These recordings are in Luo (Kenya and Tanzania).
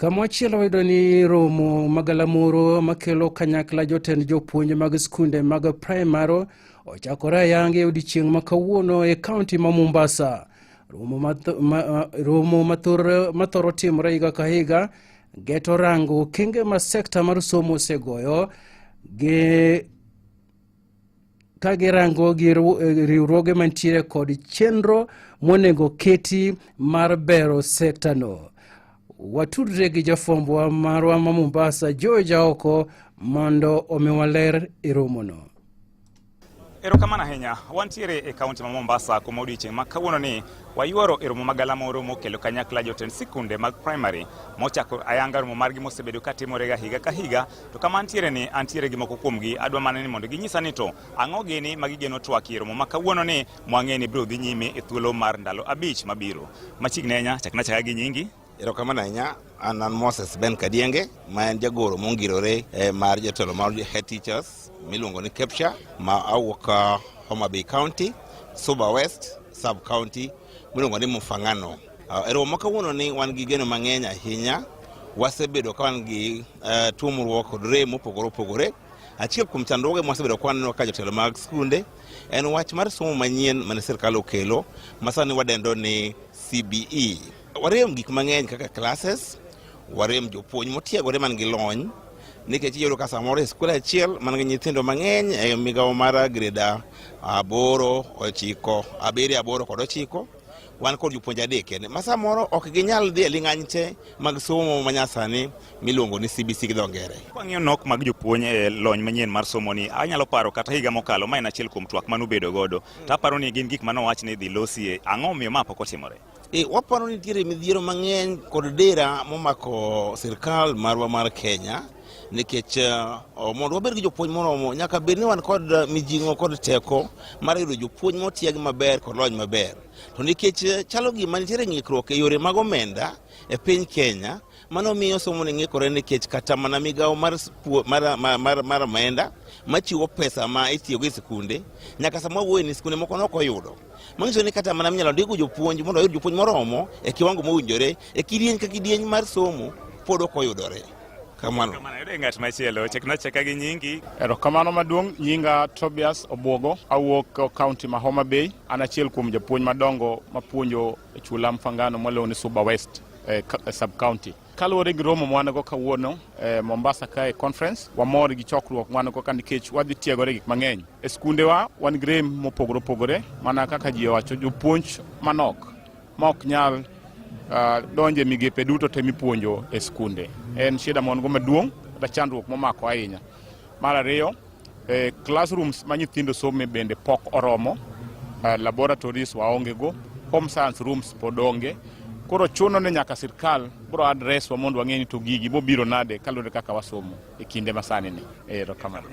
Kamachielo wayudo ni romo magalamoro makelo kanyakla jotend jopuonj mag skunde mag primary ochakore ayanga e odiechieng' ma kawuono e kaunti ma Mombasa. Romo mathoro timore higa ka higa geto rango okenge ma sekta mar somo osegoyo gi ka girango gi riwruoge mantiere kod chenro monego keti mar bero sektano. Watudre gi jafwambwa marwa ma Mombasa George Aoko mondo omiwa ler e romono. Erokamano ahinya. Wantiere e kaunti ma Mombasa kuma odiochieng' ma kawuono ni wayuoro e romo magalamoro mokelo kanyakla jotend sikunde mag primary mochako ayanga romo margi mosebedo ka timorega higa ka higa. To kama antiere ni antiere gi moko kuomgi, adwa mana ni mondo ginyisa ni to ang'o gini ma gigeno twakie e romo ma kawuono ni mwang'e ni biro dhi nyime e thuolo mar ndalo 5 mabiro. Machiegni ahinya, chakna chaka gi nyingi. Erokamano ahinya. An an Moses Ben Kadienge, ma en jagoro mongirore mar jotelo mar head teachers miluongo ni KEPSHA, ma awuok Homa Bay County, Suba West sub county miluongo ni Mufangano. E romo ma kawuono ni wan gi geno mang'eny ahinya. Wasebedo ka wan gi tuomruok kod rem mopogore opogore. Achiel kuom chandruoge mwasebedo ka waneno kaka jotelo mag skunde en wach mar somo manyien mane sirkal okelo ma sani wadendo ni CBE. Warem gik mang'eny kaka classes, warem jopuonj motiegore man gi lony, nikech iyudo ka samoro e skul achiel man gi nyithindo mang'eny e migawo mar grade 8, 9, 7, 8 kod 9, wan kod jopuonj 3 kende ma samoro ok ginyal dhi e ling'any te mag somo manyasani miluongo ni CBC gi dho ngere. Kwang'iyo nok mag jopuonj e lony manyien mar somo ni, anyalo paro kata higa mokalo ma en achiel kuom twak manubedo godo, to aparo ni gin gik manowach ni idhi losie. Ang'o omiyo ma pok otimore? Waparo ni nitiere midhiero mang'eny kod dera momako sirkal marwa mar Kenya, nikech mondo wabed gi jopuonj moromo nyaka bed ni wan kod mijing'o kod teko mar yudo jopuonj motieg maber kod lony maber. To nikech chalo gima nitiere ng'ikruok e yore mag omenda e piny Kenya, mano miyo somo ni ng'ikore, nikech kata mana migawo mar mar omenda machiwo pesa ma itiyogo e sikunde, nyaka sama wawuoye ni sikunde moko nok oyudo. Manyiso ni kata mana minyalo ndiko jopuonj mondo oyud jopuonj moromo e kiwango mowinjore e kidieny ka kidieny mar somo pod ok oyudore. Kamano. Kamano, yude ng'at machielo, chakna chaka gi nyingi. Erokamano maduong', nyinga Tobias Obwogo, awuok kaunti ma Homa Bay. An achiel kuom japuonj madongo mapuonjo e chula Mfangano mwaluongo ni Suba West sub county. Kaluwore gi romo mwan go kawuono Mombasa kae conference, wamor gi chokruok mwan go ka nikech wadhi tiegore gik mang'eny. E skundewa wan gi rem mopogore opogore, mana kaka ji owacho, jopuonj manok ma ok nyal donjo e migepe duto te mipuonjo e skunde. En shida ma wan go maduong' kata chandruok momako ahinya. Mar ariyo, classrooms ma nyithindo some bende pok oromo, laboratories waonge go, home science rooms pod onge. Koro chuno ni nyaka sirkal bro address wa mondo wang'e ni to gigi bobiro nade kaluwore kaka wasomo e kinde masani ni. Erokamano.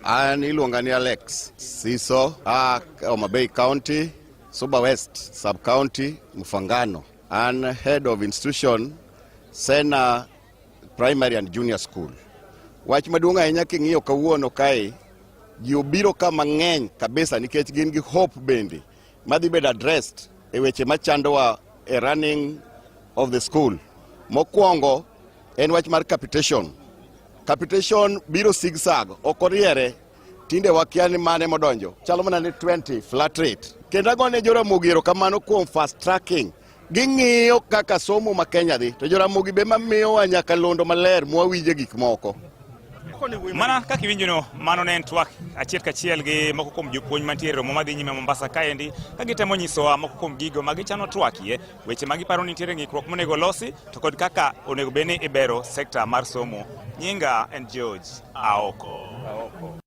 An iluonga ni Alex Siso, a Homa Bay County, Suba West Sub County, Mfangano. An head of institution Sena Primary and Junior School. Wach maduong' ahinya king'iyo kawuono kae, ji obiro ka mang'eny kabisa nikech gin gi hope bende madhi bedo addressed e weche machandowa e running of the school. Mokwongo en wach mar capitation. Capitation biro zigzag, ok oriere. Tinde wakia ni mane modonjo. Chalo mana ni 20 flat rate. Kendo agone Joramogi erokamano kuom fast tracking. Ging'iyo kaka somo ma Kenya dhi. To Joramogi be mamiyowa nyakalondo maler mwawinje gik moko. Mana kaka iwinjono, mano ne en twak achiel kachiel gi moko kuom jopuonj mantiere romo madhi nyime Mombasa kaendi, ka gitemo nyisowa moko kuom gigo ma gichano twakie, weche ma giparo ni nitiere ng'ikruok monego losi, to kod kaka onego bed ni ibero sekta mar somo. Nyinga en George Aoko.